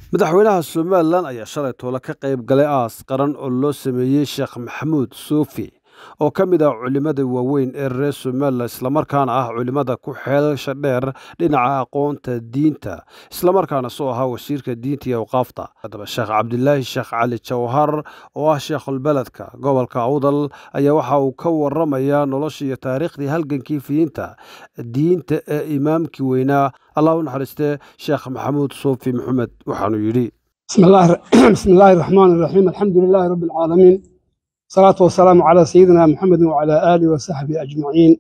Madaxweynaha Somalilan ayaa shalay toole ka qayb galay aas qaran oo loo sameeyey Sheekh Maxamuud Suufi oo ka mid ah culimmada waaweyn ee reer Somalilan, islamarkaana ah culimmada ku xeelsha dheer dhinaca aqoonta diinta, islamarkaana soo ahaa wasiirka diinta iyo awqaafta. Haddaba Sheekh Cabdilaahi Sheekh Cali Jawhar oo ah sheekhulbeledka gobolka Awdal ayaa waxa uu ka waramayaa nolosha iyo taariikhdii halgankii fidinta diinta ee imaamkii weynaa, Allah u naxariistee, Sheekh Maxamuud Suufi Maxamed. Waxaanu yidhi: بسم الله بسم الله الرحمن الرحيم، الحمد لله رب العالمين، الصلاة والسلام على سيدنا محمد وعلى آله وصحبه أجمعين.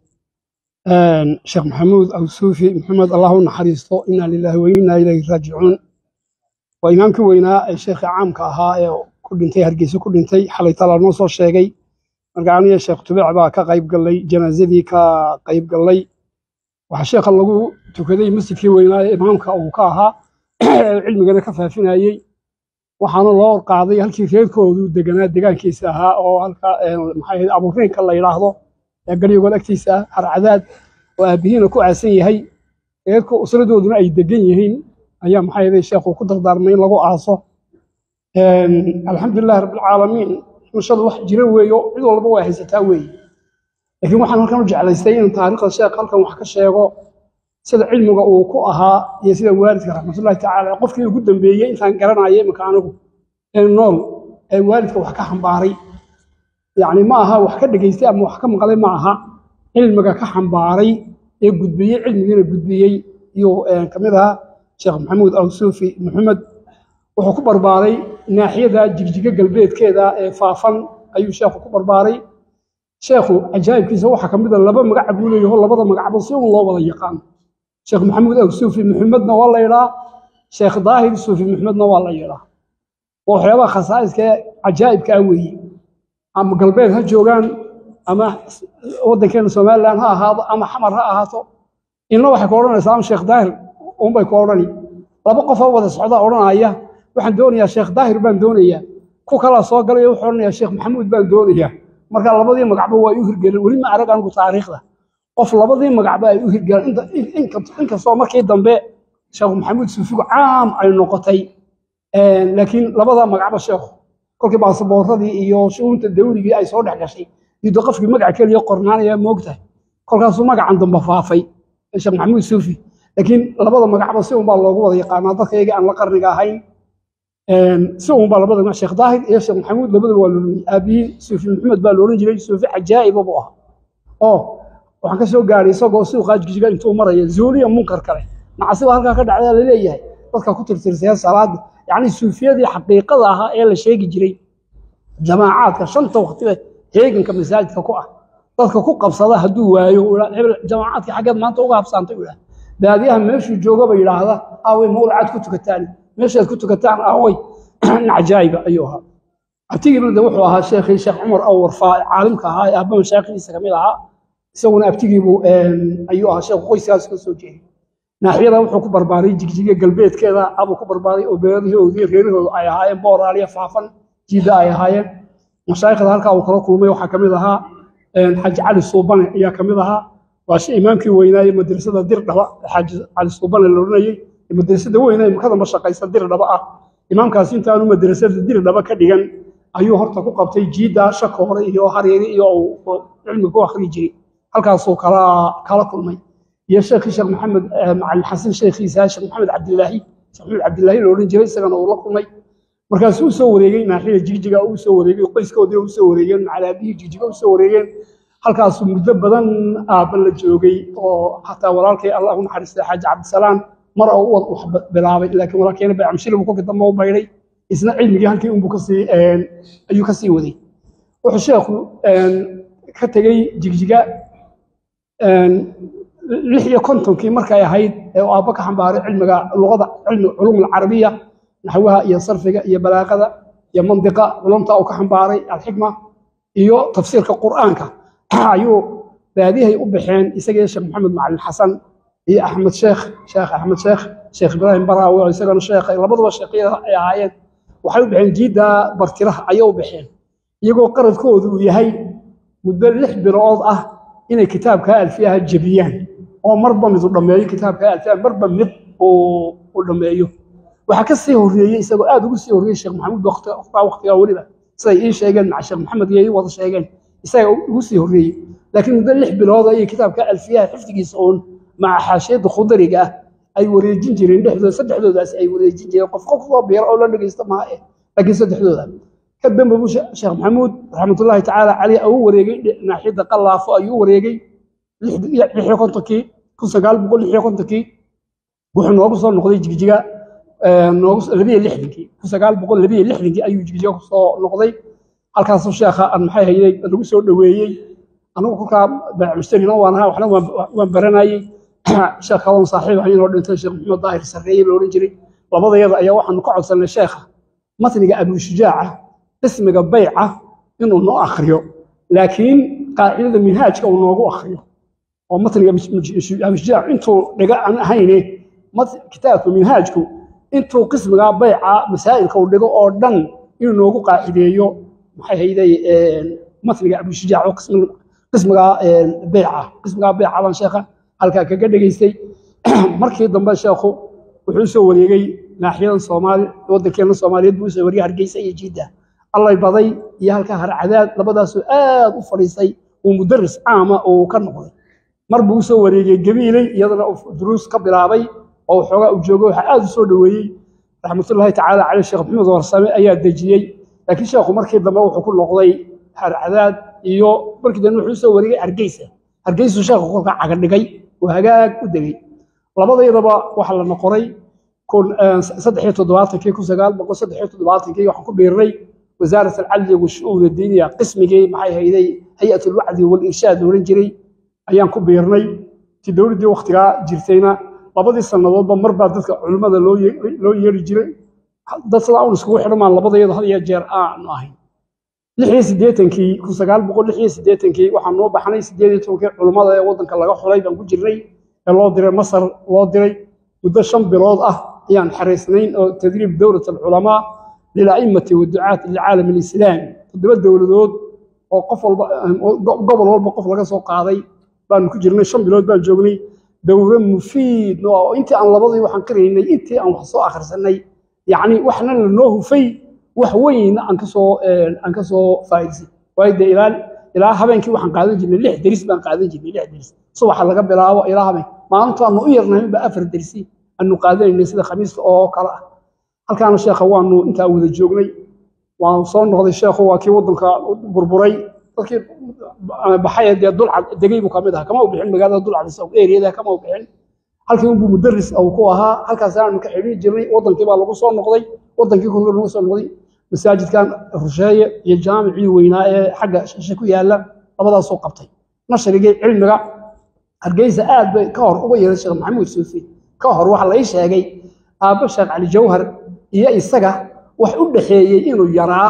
شيخ محمود أو سوفي محمد، الله نحريسته، إنا لله وإنا إليه راجعون. وإمامك وينا الشيخ عام كأها كل انتي هرجيس كل انتي حالي طلع نص الشيء. مرجعني الشيخ تبع بقى كقيب قلي جنازتي كقيب قلي، وحشيخ الله تكذي مسجد وينا إمامك أو كاها علمنا كفافنا. Waxaana loo qaaday halkii reerkoodu deganaa, degaankiisa ahaa, oo halka maxay ahayd Abuureenka la yidhaahdo ee Garyogool agtiisa ah, Harcadaad, oo aabihiina ku aasan yahay, reerka usradooduna ay degan yihiin, ayaa maxay ahayd sheekhu ku dardaarmay in lagu aaso. Alxamdulilahi rabbilcaalamiin. Xumashadu wax jira weeyo, cid walba waa haysataa weeye, laakiin waxaan halkan u jeclaystay in taariikhda sheekh halkan wax ka sheego, sida cilmiga uu ku ahaa iyo sida waalidka raxmatullahi tacaala, qofkii ugu dambeeyey intaan garanaya iminka anigu ee nool ee waalidka wax ka xambaaray, yacni ma aha wax ka dhegaystay ama wax ka maqlay, ma aha, cilmiga ka xambaaray ee gudbiyey, cilmigiina gudbiyey iyuu ka mid ahaa Sheekh Maxamuud Aw Suufi Maxamed. Wuxuu ku barbaaray naaxiyada Jigjiga galbeedkeeda ee Faafan ayuu sheekhu ku barbaaray. Sheekhu cajaa'ibkiisa waxaa ka mid a laba magac buu leeyaho, labada magacba si un loo wada yaqaan. Sheekh Maxamuud Aw Suufi Maxamedna waa la yidhaa, Sheekh Daahir Suufi Maxamedna waa la yidhaa. Waa waxyaabaha khasaa'iska ee cajaa'ibka ah weeye. Ama galbeed ha joogaan, ama waddankeena Somalilan ha ahaado, ama Xamar ha ahaato, inna waxay ku odhanaysaa ama Sheekh Daahir unbay ku odhani. Laba qof oo wada socda odhanaya waxaan doonayaa Sheekh Daahir baan doonayaa, ku kalaa soo galaya wuxuu odhanayaa Sheekh Maxamuud baan doonayaa. Marka labadii magacba waa u hirgelin. Weli ma arag anigu taariikhda qof labadii magacba ay u hirgaleen, inkastoo markii dambe Sheekh Maxamuud Suufigu caam ay noqotay, laakiin labada magacba sheekhu kolkii baasaboorradii iyo shu'uunta dawligii ay soo dhex gashay iyo qofkii magaca keliya qornaanaya moogtahay, kolkaasuu magacan dambe faafay, Sheekh Maxamuud Suufi. Laakiin labada magacba si unbaa loogu wada yaqaanaa dadka iyaga aan la qarniga ahayn, si unbaa labada magac, Sheekh Daahir iyo Sheekh Maxamuud, labadaba waa loodhan. Aabihii Suufi Maxamed baa loodhan jiray. Suufi cajaa'iba buu ahaa, oo waxaan ka soo gaaray isagoo suuqaa Jigjiga intuu maraya zuuliya munkar kale macasiba halkaa ka dhacdaa laleeyahay dadka ku tirtirsaya salaada, yacni suufiyadii xaqiiqada ahaa ee la sheegi jiray, jamaacaadka shanta waqtiba heeganka masaajidka ku ah, dadka ku qabsada hadduu waayo hebel jamaacaadkii xaggeed maanta uga habsaantay u idhaah, baadiyaha meeshuu joogaba yidhaahda aaway mawlacaad ku tukataan, meeshaad ku tukataan aaway. Nin cajaa'iba ayuu ahaa. Abtigiibna de wuxuu ahaa sheekhii Sheekh Cumar Awarfaa, caalimka ahaa ee aabba mashaaikhdiisa kamid ahaa. Isaguna abtigiibu ayuu ahaa. Sheekhu qoyskaas ka soo jeeday. Naaxiyada wuxuu ku barbaaray Jigjiga galbeedkeeda abuu ku barbaaray, oo beerahoodii reerahoodu ay ahaayeen Booraaliya, Faafan, Jiida ay ahaayeen. Mashaayikhda halkaa uu kala kulmay waxaa kamid ahaa Xaaji Cali Suubane ayaa kamid ahaa. Waa imaamkii weynaaye madrasada Dirdhaba, Xaaji Cali Suubane la odhanayey, madrasada weynaaye makadamba shaqaysa Dirdhaba ah. Imaamkaasi intaanu madrasada Dirdhaba ka dhigan ayuu horta ku qabtay Jiida Shakoore iyo Hareeri iyo cilmiga ku akhri jiray. Halkaasuu kala kulmay iyo sheekhii Sheekh Maxamed Macalin Xasan, sheekhiisa Sheekh Maxamed Cabdilaahi, Sheekh Maxamed Cabdilaahi la odhan jiray, isagana uu la kulmay. Markaasuu u soo wareegay naaxiyada Jigjiga, uu soo wareegay, qoyskoodii u soo wareegeen, macalaabihii Jigjiga u soo wareegeen. Halkaasuu muddo badan aabba la joogay, oo xataa walaalkay, Allah u naxariistay, Xaaji Cabdisalaam mar oo wax bilaabay, laakiin walaalkeena Baycamshil buu kolkii dambe u bayray, isna cilmigii halkii unbuu kasii ayuu kasii waday. Wuxuu sheekhu ka tegey Jigjiga 56-kii markay ahayd ee uu aabbo ka xambaaray cilmiga luqada, cilmi culum alcarabiya, naxwaha iyo sarfiga iyo balaaqada iyo mandiqa, culumta uu ka xambaaray, alxikma iyo tafsiirka Qur'aanka, ayuu baadiyahay u baxeen isaga iyo Sheekh Maxamed Macalin Xasan iyo Axmed Sheekh, Sheekh Axmed Sheekh, Sheekh Ibraahim Baraawe, isagana sheekh, labaduba sheekhyada ay ahaayeen. Waxay u baxeen jiidda Bartiraha ayay u baxeen, iyagoo qaradkoodu uu yahay muddo 6 bilood ah inay kitaabka alfiyaha jebiyaan, oo marba mid u dhammeeyo kitaabka alfiyaha, marba mid uu dhammeeyo. Waxaa ka sii horreeyey, isagoo aad ugu sii horreeyey Sheekh Maxamuud waqtigaa weliba, siday ii sheegeen maca Sheekh Maxamed iyo ii wada sheegeen, isaga ugu sii horreeyey. Laakiin muddo 6 bilood ayay kitaabka Alfiyaha xifdigiisa uun maca xaashiyadda Khudariga ah ay wareejin jireen dhexdooda, saddexdoodaas ay wareejin jireen. Qof qof soo biira oo la dhegeysta maaha, laakiin saddexdooda. Ka dambe buu Sheekh Maxamuud raxmatullaahi tacaala caleyh uu wareegay naaxiyadda Qallaafo ayuu u wareegay 56-kii, 1956-kii. Wuxuu noogu soo noqday Jigjiga noogu 62-kii, 1962-kii ayuu Jigjiga kusoo noqday. Halkaasuu sheekha aan maxay hayday lagu soo dhoweeyey. Anigu kolkaa mustarina waan ahaa, waxna waan baranayey. Sheekh kaloon saaxiib ahayn oo dhintay, Sheekh Maxamed Daahir Sarreeye la odhan jiray, labadayada ayaa waxaanu ka codsanay sheekha matniga Abushujaaca qismiga bayca inuu noo akhriyo, laakiin qaacidada Minhaajka uu noogu akhriyo, oo matniga Abushujaac intuu dhiga aan ahayne, kitaabka Minhaajku intuu qismiga bayca masaa'ilka uu dhigo oo dhan inuu noogu qaacideeyo, maxay hayday, matniga Abushujaac oo qismiga bayca. Qismiga bayca baan sheekha halkaa kaga dhegaystay. Markii dambe sheekhu wuxuu soo wareegay naaxiyadan Soomaali, waddankeena Soomaaliyeed buu usoo wareegay, Hargeysa iyo Jidda, Allay baday iyo halkaa Harcadaad, labadaasoo aad u fadhiistay, uu mudaris caama uu ka noqday. Mar buu usoo wareegay Gabiiley, iyadana duruus ka bilaabay oo waxoogaa uu joogo. Waxaa aad u soo dhoweeyey raxmatullaahi tacaala caleyh Sheekh Maxamed Warsame ayaa dejiyey. Laakiin sheekhu markii dambe wuxuu ku noqday Harcadaad, iyo markii dambe wuxuu usoo wareegay Hargeysa. Hargeysuu sheekhu kolkaa caga dhigay oo hagaag u degay. Labadaydaba waxaa la noqoray 73-kii, 1973-kii waxaan ku biirnay Wasaarat Alcadli washu'uun Addiiniya, qismigii maxay hayday Hay'at Alwacdi Walirshaad la odhan jiray ayaan ku biirnay. Ti dowladdii wakhtigaa jirtayna labadii sannadoodba mar baa dadka culimmada loo yeeri jiray. Dad sidaa un iskugu xidhmaan labadayadu had iyo jeer aanu ahayn. 86-kii, 1986-kii waxaan noo baxnay 18-kii culimmada ee waddanka laga xulay baan ku jirnay ee loo diray Masar loo diray. Muddo 5 bilood ah ayaan xaraysnayn oo tadriib dowlat alculamaa lila'imati waducaat lilcaalam alislaami, toddoba dowladood oo qof walba, gobol walba qof laga soo qaaday baanu ku jirnay. 5 bilood baan joognay, dowro mufiid oo intii aan labadii waxaan qiraynay, intii aan wax soo akhrisanay, yacni waxna lanoo hufay, wax weyn aan kasoo faa'iidsay. Waayo dee ilaa habeenkii waxaan qaadan jirnay lix deris baan qaadan jirnay, lix deris subaxa laga bilaabo ilaa habeen. Maalintu aanu u yarnahay ba afar dersi aanu qaadanaynay, sida Khamiista oo kale ah. Halkaana sheekha waanu intaa wada joognay. Waan soo noqday. Sheekhu waa kii waddanka burburay, dadkii baxay dee Dulcad degay buu kamid ahaa. Kama u bixin magaalada Dulcad, isagu eriyada kama u bixin, halkii unbuu mudaris uu ku ahaa. Halkaas aanu ka xidhiiri jirnay. Waddankii baa lagu soo noqday. Waddankii kolka lagu soo noqday, masaajidkan Rusheeye iyo jaamicii weynaa ee xagga shishe ku yaalla labadaasuu qabtay. Nashrigii cilmiga Hargeysa aad bay ka hor uga yeeray Sheekh Maxamuud Suufi. Ka hor waxa la ii sheegay aabbo Sheekh Cali Jawhar iyo isaga wax u dhaxeeyey inuu yaraa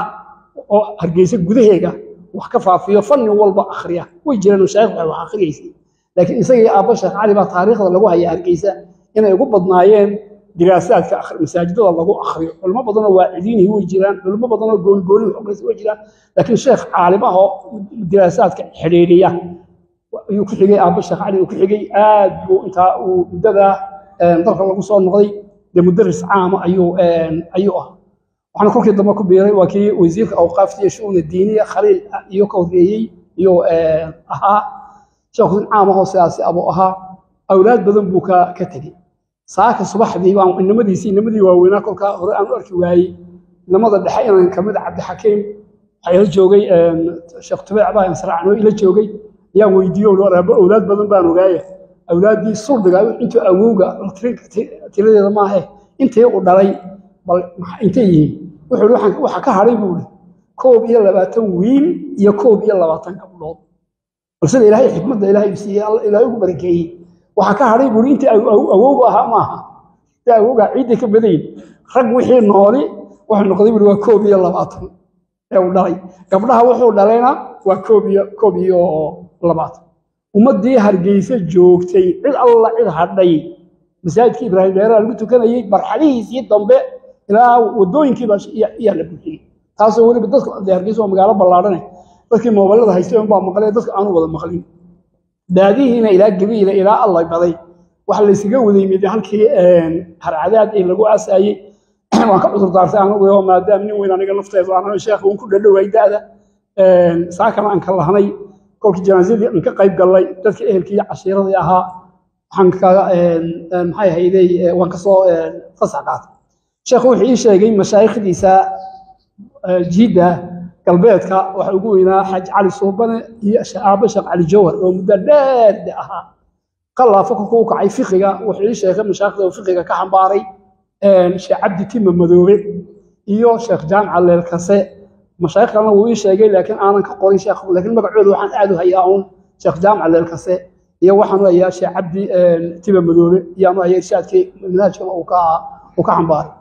oo Hargeysa gudaheega wax ka faafiyo, fanni walba akhriya. Way jireen mashaayikh wax akhriyeysay, laakiin isaga iyo aabbo Sheekh Cali baa taariikhda lagu hayaa Hargeysa inay ugu badnaayeen diraasaadka masaajidada lagu akhriyo. Culimo badanoo waacidiinihi way jiraan, culimo badanoo goonigooni wax akhriisa way jiraan, laakiin sheekh caalim ah oo diraasaadka xidhiidhiya ayuu ku xigay, aabbo Sheekh Cali uu ku xigay. Aad buu intaa uu muddadaa dalka lagu soo noqday dee mudaris caama ayuu ah. Waxaana kolkii dambe ku biiray waa kii wasiirka awqaafta iyo shu'uuna diiniya Khaliil iyo ka horreeyey iyo ahaa. Sheekhu caam ahoo sidaasi abuu ahaa. Awlaad badan buu ka tegey. Saaka subaxdii baan inamadiisii, inamadii waaweynaa kolkaa hore aan u arki waayey, inamada dhexe inaan kamid a Cabdixakiim waxaa ila joogay, Sheekh Tubeec baa ansraacnoo ila joogay, ayaan weydiiye: awlaad badan baan ogaaya, awlaaddii sulbiga intuu awowga tiradeeda maahe, intii uu dhalay bal intay yihiin? Wuxuu yidhi waxa ka hadhay buu yidhi 21 wiil iyo 21 gabdhood. Bal sida Ilaahay xikmadda Ilaahay siiyey, Ilaahay ugu barakeeyey, waxaa ka hadhay buu intii awowga ahaa maaha, intii awowga ciidday ka badayin. Rag wixii nooli wuxuu noqday buu waa 21 ee uu dhalay. Gabdhaha wuxuu dhalayna waa 21. Ummaddii Hargeysa joogtay cid alla cid hadhay, masaajidkii Ibraahim Dheeraa lagu tukanayey barxadihiisii dambe ilaa waddooyinkii baa iyaa la buuxiyey. Taasoo weliba dadku dee Hargeysa waa magaalo ballaadhane, dadkii moobilada haystay unbaa maqlay, dadka aanu wada maqlin. Baadihiina ilaa Gabiila ilaa Allay baday waxa laysaga wada yimid halkii Harcadaad ee lagu aasaayey. Waan ka cudur daartay anigu oo maadaama nin weyn aniga nafteedu aan sheekha uun ku dhadhoway da'da, saakana aan ka lahnay kolkii janaasadii aan ka qayb gallay, dadka ehelkii iyo cashiiradii ahaa waxaan kaga maxay ahayday, waan kasoo fasax qaatay. Sheekhu wuxuu ii sheegay mashaayikhdiisa jiidda galbeedka waxa ugu weynaa Xaaji Cali Suubane iyo aabbe Sheekh Cali Jawhar oo muddo dheer ahaa qalaafo. Kolkuu u kacay fiqiga, wuxuu ii sheegay mashaayikhda uu fiqiga ka xambaaray Sheekh Cabdi Tima Madoobe iyo Sheekh Jaamaca Leelkase. Mashaayikh kalena wuu ii sheegay, laakiin aanan ka qorin sheekh, laakiin magacooda waxaan aad u hayaa uun Sheekh Jaamaca Leelkase iyo waxaan u hayaa Sheekh Cabdi Tima Madoobe iyaan u hayaa irshaadkii manhajkana uu ka xambaaray.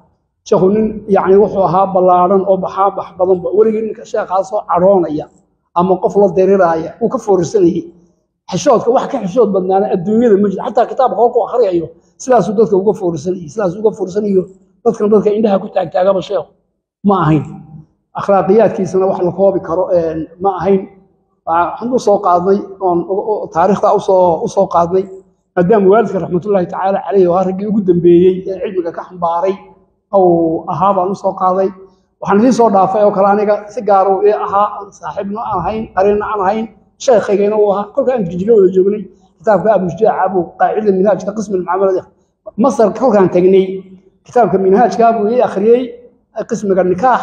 Sheekhu nin yacni wuxuu ahaa ballaadhan oo baxaa bax badanba. Weligii ninka sheekhaasoo cadhoonaya ama qof la diriraaya uu ka foorarsanayay xishoodka, wax ka xishood badnaana adduunyada ma jiro. Xataa kitaabka kolkuu akhriyayo sidaasuu dadka uga foorarsanayay, sidaasuu uga foorsanayo. Dadkan dadka indhaha ku taagtaagaba sheekhu ma ahayn, akhlaaqiyaadkiisana wax la koobi karo ma ahayn. Waxaan u soo qaadnay oon taariikhda usoo qaadnay maadaama waalidka raxmatullaahi tacaala caleyhi oo raggii ugu dambeeyey ee cilmiga ka xambaaray ou ahaa baan usoo qaaday. Waxaan idiin soo dhaafay oo kale aniga si gaar uu ii ahaa, saaxiibna aan ahayn, qareenna aan ahayn, sheekhaygayna uu ahaa. Kolka aan Jijiga wada joognay kitaabka Abushujaaca buu qaacidada minhaajka qismi mucaamalada, Masar kolkaan tagnay kitaabka minhaajka buu ii akhriyey, qismiga nikaax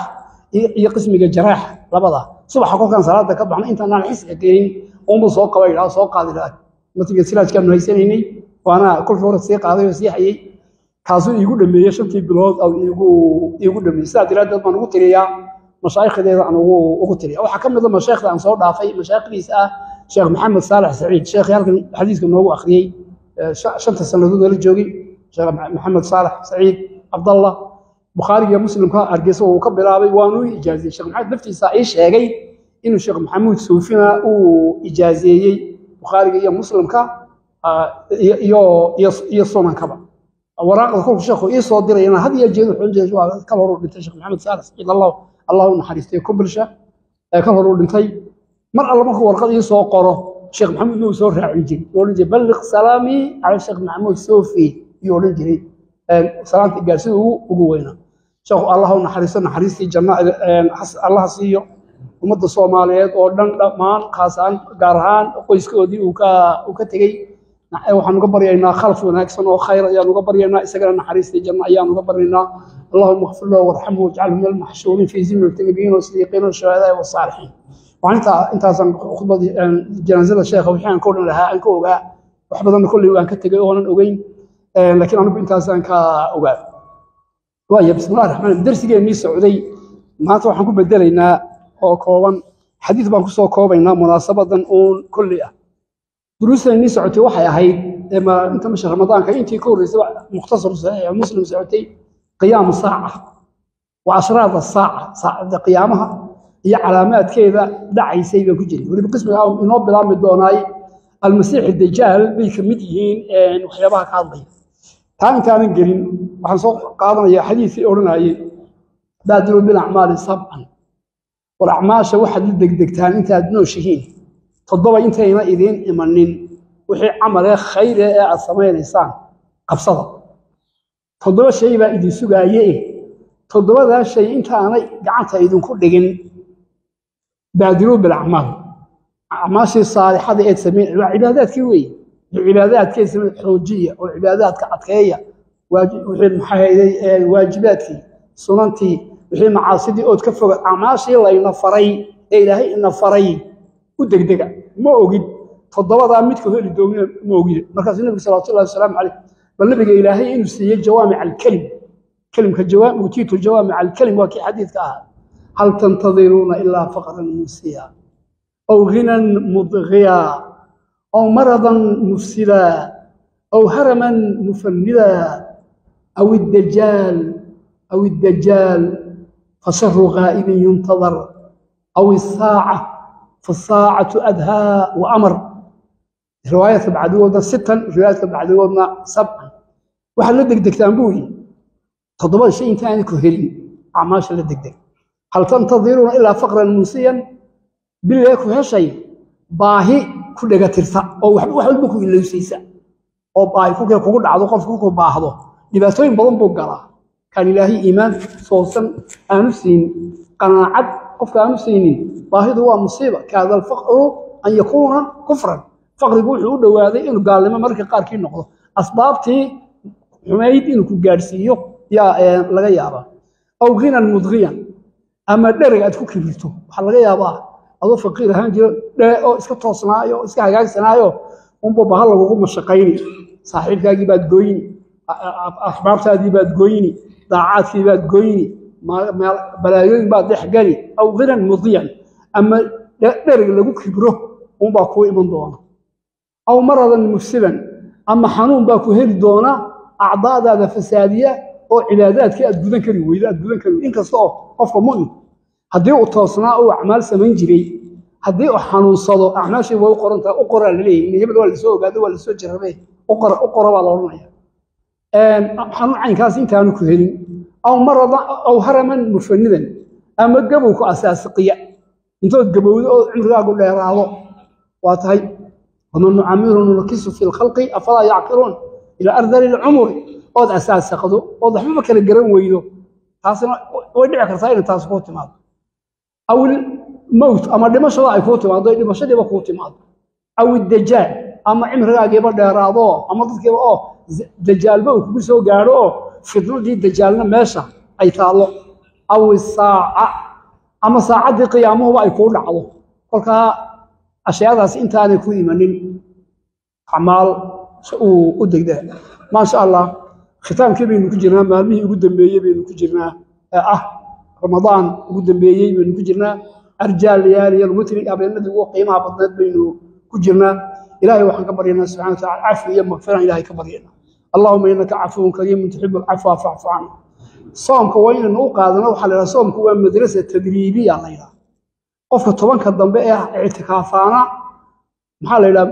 iyo qismiga jaraax labada. Subaxa kolkaan salaada ka baxnay intaanaan xiska keenin uunbuu soo qaba idhaa, soo qaadi lahaa matiga silaajkaanu haysanaynay, waana kolkii hore sii qaaday oo sii hayay. Kaasuu iigu dhameeyey 5-tii bilood au iigu dhameeyey. Sidaa daraaddeed baan ugu tiriyaa mashaayikhdeeda, aan ugu tiriya. Waxaa ka mid a mashaayikhda aan soo dhaafay mashaayikhdiisa ah Sheekh Maxamed Saalax Saciid, sheekhii halkan xadiiska noogu akhriyey 5-ta sannadood la joogay. Sheekh Maxamed Saalax Saciid Cabdallah Bukhaariga iyo Muslimka Hargeysa uu ka bilaabay, waanu ijaaziyey. Sheekh Maxamed laftiisa ii sheegay inuu Sheekh Maxamuud Suufina uu ijaazeeyey Bukhaariga iyo Muslimka iyo sunankaba. Waraaqda kolku sheekhu ii soo dirayana had iyo jeer wuxuu jiray waa kal hor uu dhintay Sheekh Maxamed Saalax Saciid, Allah u naxariistay kubilsha, kal hor uu dhintay. Mar alla markuu warqad ii soo qoro Sheekh Maxamuud uu soo raacin jiray, uu odhan jiray balliq salaami cala Sheekh Maxamuud Suufi iyuu odhan jiray, salaanta gaarsida ugu weynaa. Sheekhu Allah u naxariisto, naxariistii janna Allah siiyo. Ummadda Soomaaliyeed oo dhan dhammaan, khaas ahaan gaar ahaan qoyskoodii uu ka tegey waxaan uga baryaynaa khalaf wanaagsan oo khayr ayaan uga baryaynaa, isagana naxariistii janno ayaan uga baryaynaa. Allahuma اغfir lahu warxamhu wajcalhu min almaxshuuriin fi zimrati nabiyiin wasidiiqiin washuhadaai wasaalixiin. Waxaan intaasaan khudbadii janaasada sheekha wixii aan ka odhan lahaa aan ka ogaa. Wax badanna kolley waan ka tegey oonan ogeyn, laakiin anigu intaasaan ka ogaa. Waaya, bismillahi raxmaan. Darsigeennii socday maanta waxaan ku bedelaynaa oo kooban xadiis baan kusoo koobaynaa munaasabadan uun kolley ah. Duruusteennii socotay waxay ahayd inta bisha Ramadaanka intii ka horreysay mukhtasar saxiix Muslim socotay, qiyaamu saaca wa ashraad saaca, saacada qiyaamaha iyo calaamaadkeeda dhacaysay baan ku jiray. Weliba qismiga inoo bilaabmi doonaay almasiix dajaal bay ka mid yihiin waxyaabaha ka hadlaya. Taa intaanan gelin waxaan soo qaadanayaa xadiiskii odhanayay baadiruu bilacmaali sabcan, war acmaasha waxaad la degdegtaan intaad nooshihiin 7 intayna idiin imanin, wixii camalee khayre ee aad samaynaysaan qabsada. 7 shay baa idin sugaaye, 7-daa shay intaanay gacanta idinku dhigin baadiruu bilacmaal, acmaashii saalixada eed samayn, waa cibaadaadkii weeye, cibaadaadkii samayn xoojiya oo cibaadaadka adkeeya, wixii maxaa hayday waajibaadkii, sunantii, wixii macaasidii ood ka foga, acmaashii layna faray ee Ilaahay ina faray u degdega. Ma ogid 7-daa midka heli doonina, ma ogid. Markaasuu Nabigu salawatullahi wasalaamu caleyh, bal Nabiga Ilaahay inuu siiyey jawaamic alkelim, kelimka jawaam utiitu jawaamic alkelim, waa kii xadiidka ahaa hal tantadiruuna ilaa faqran musiya aw ghinan mudghiya aw maradan mufsida aw haraman mufanida aw iddajaal aw iddajaal fasharu ghaa'ibin yuntadar aw isaaca fasaacatu adhaa wa amar. Riwaayaadka bacdigoodna sitan, riwaayaadka bacdigoodna sabcan. Waxaad la degdegtaan buu yidhi 7-da shay intaanay ku helin acmaasha la degdeg. Hal tantadiruuna ilaa faqran munsiyan, bilee ku heshay baahi ku dhegatirta oo wax walba ku ilowsiisa, oo baahi kulkay kugu dhacdo, qofku ku baahdo dhibaatooyin badan buu galaa. Kan Ilaahay iimaan soosan aanu siin, qanaacad qofka aanu siinin, baahidu waa musiiba. Kaada alfaqru an yakuuna kufran, faqrigu wuxuu u dhowaaday inuu gaalnimo mararka qaarkii noqdo, asbaabtii xumayd inuu ku gaadhsiiyo yaa laga yaabaa. Aw ghinan mudghiyan, ama dhereg aad ku kibirto. Waxaa laga yaabaa adoo faqiir ahaan jiro oo iska toosnaayo, iska hagaagsanaayo, unba bahal lagugu mashaqayni, saaxiibkaagii baad goyni, axbaabtaadii baad goyni, daacaadkii baad goyni, balaayooyin baad dhex geli. Aw ghinan mudghiyan, ama dhereg lagu kibro unbaa kuu iman doona. Aw maradan mufsidan, ama xanuun baa ku heli doona acdaadaada fasaadiya oo cibaadaadkii aad gudan kari weydo, aad gudan kari weydo. Inkasta oo qofka mu'min haddii uu toosnaa uu acmaal samayn jiray, haddii uu xanuunsado acmaashii way u qoran tahay, u qoraa laleeyahay, in hebel waa lasoo ogaaday, waa lasoo jarrabay, u qora, u qora baa la odhanaya. Xanuun caynkaas intaanu ku helin. Aw marada aw haraman mufanidan, ama gabowku asaasiqiya, intood gabowdo oo cimrigaagu dheeraado. Waa tahay waman nucamiru nunakisu fi lkhalqi afalaa yacqiluun ilaa ardali lcumuri, ood asaasaqdo ood waxbaba kala garan weydo, taasina way dhici kartaa inay taas kuu timaado. Aw mowt, ama dhimashada ay kuu timaado, dhimashadiiba kuu timaado. Aw dajaal, ama cimrigaagiiba dheeraado, ama dadkiiba oo dajaalba uu kugu soo gaadho oo fitnadii dajaalna meesha ay taallo. Aw isaaca, ama saacaddii qiyaamuhuba ay kuu dhacdo. Kolkaa ashyaadaas intaanay ku imanin acmaal uu u degdega. Maasha Allah, khitaamkii baynu ku jirnaa, maalmihii ugu dambeeyey baynu ku jirnaa ee ah Ramadaan ugu dambeeyey baynu ku jirnaa, arjaal layaali alwitri, habeenadii ugu qiimaha badneed baynu ku jirnaa. Ilaahay waxaan ka baryaynaa subxana wa tacala cafwi iyo magfiran Ilahay ka baryaynaa. Allahuma innaka cafuwun kariimun tuxibu alcafwa facfu canna. Soomka waa inaynu u qaadano, waxaa la yidhaha soomku waa madrasa tadriibiya la yidhaha. Qofka 10ka dambe ee ictikaafaana, maxaa la yidhaha,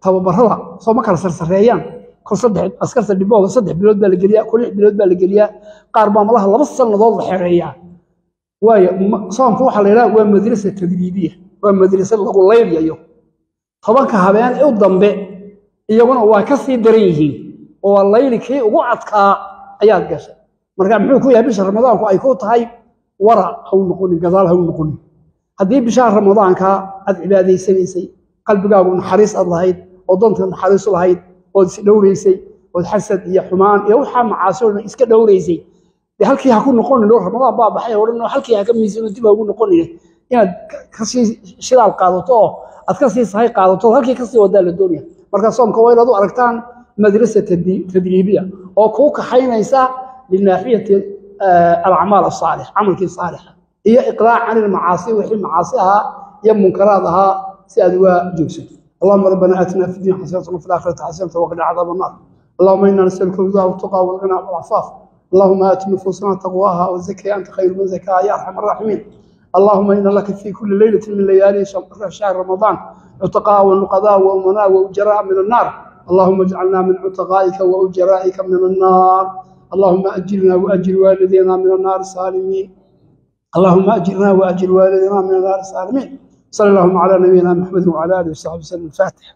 tababarada soo ma kala sarsareeyaan? Kol 3 askarta dhibooga 3 bilood baa la geliyaa, kol 6 bilood baa la geliyaa, qaar baa malaha 2 sannadood la xereeyaa. Waayo, soomku waxaa la yidhaha waa madrasa tadriibiya, waa madrasa lagu laylayo. 10ka habeen u dambe iyaguna waa ka sii daran yihiin oo waa layli kii ugu adkaa ayaad gashay. Marka muxuu ku yahay bisha Ramadaanku ay ku tahay? Wara ha u noqonin, gadaal ha u noqonin. Haddii bishaha Ramadaanka aad cibaadaysanaysay, qalbigaagu naxariis aad lahayd oo doonta naxariis u lahayd, ood is dhowraysay, ood xasad iyo xumaan iyo waxaa macaasi oo dhan iska dhowraysay, dee halkii ha ku noqonin oo Ramadaan baa baxay oo dhan oo halkii ha ka miisano, dib ha ugu noqonin. Inaad kasii shidaal qaadato oo aad kasii sahay qaadato oo halkii kasii wadaa la doonaya. Marka soomka waa inaad u aragtaan madrasa tadriibiya oo kuu kaxaynaysa linaaxiyati alacmaal asaalix, camalkii saalixa, iyo iqlaac can ilmacaasi, wixii macaasi ahaa iyo munkaraad ahaa si aad uga joogsato. Allahuma rabbana aatina fi dunya xasanatan wafi laakhirati xasanatan waqina cadaab annaar. Allahuma inna nasaluka alhudaa waltuqa walghina walcafaaf. Allahuma aati nufuusana taqwaaha wazakiha anta khayru man zakaha ya arxam araaximiin. اللهم إن لك في كل ليلة من ليالي شهر رمضان عتقاء ونقضاء وأمناء وأجراء من النار. اللهم اجعلنا من عتقائك وأجرائك من النار. اللهم أجرنا وأجر والدينا من النار سالمين. اللهم أجرنا وأجر والدينا من النار سالمين. صلى اللهم على نبينا محمد وعلى آله وصحبه وسلم. الفاتحة.